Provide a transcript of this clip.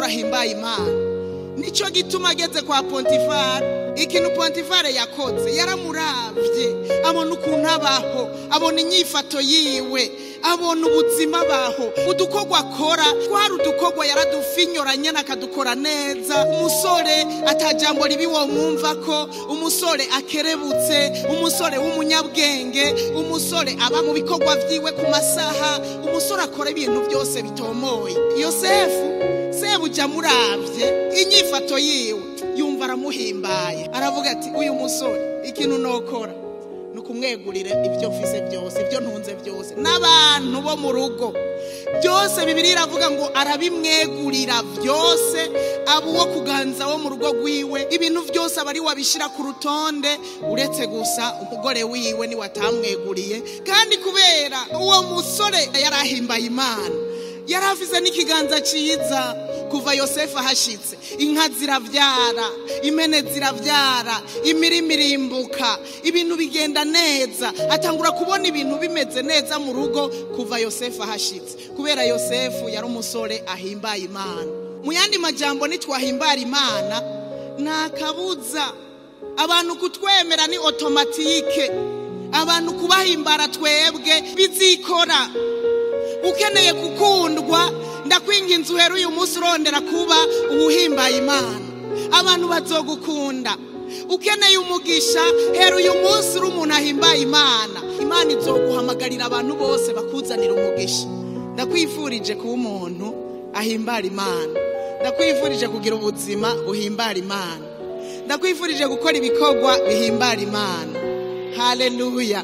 umusore ahimbaye Imana. Nico gituma ageze kwa Pontifari, ikintu Pontifari yakoze, yaramuravye, abona ukuntu abaho, abona inyifato yiwe, abona ubuzima baho, udukorwa akora twari udukorwa yaradufinyoranye akadukora neza. Umusore atajambo ribi womwumva ko, umusore akerebutse, umusore w'umunyabwenge, umusore aba mu bikorwa vyiwe ku masaha, umusore akora ibintu byose bitomoye. Yosefu sebuja muravye inyifato yiwe, yumva aramuhimbaye, aravuga ati uyu musore ikintu nokora nukumwegurira ibyo mfise byose, ibyo ntunze byose, n'abantu bo mu rugo byose. Bibiliya iravuga ngo arabimwegurira byose, abo uwo kuganza wo mu rugo rwiwe, ibintu byose aba ari wabishyira ku rutonde, uretse gusa umugore wiwe niwe atamweguriye. Kandi kubera uwo musore yarahimbaye Imana, yarafize n'ikiganza cyiza. Kuva Yosefu ahashitse, inka ziravyara, impene ziravyara, imirima irimbuka, ibintu bigenda neza. Atangura kubona ibintu bimeze neza mu rugo kuva Yosefu ahashitse, kubera Yosefu yari umusore ahimbaye Imana. Mu yandi majambo, nitwahimbara Imana nta kabuza abantu kutwemera ni automatique, abantu kubahimbara twebwe bizikora. Ukeneye gukundwa, ndakwinginze uhere uyu munsi urondera kuba uwuhimbaye Imana, abantu bazogukunda. Ukeneye umugisha, hera uyu munsi uri umuntu ahimbaye Imana, Imana izoguhamagarira abantu bose bakuzanira umugisha. Ndakwifurije kuba umuntu ahimbara Imana, ndakwifurije kugira ubuzima buhimbara Imana, ndakwifurije gukora ibikorwa bihimbara Imana. Haleluya.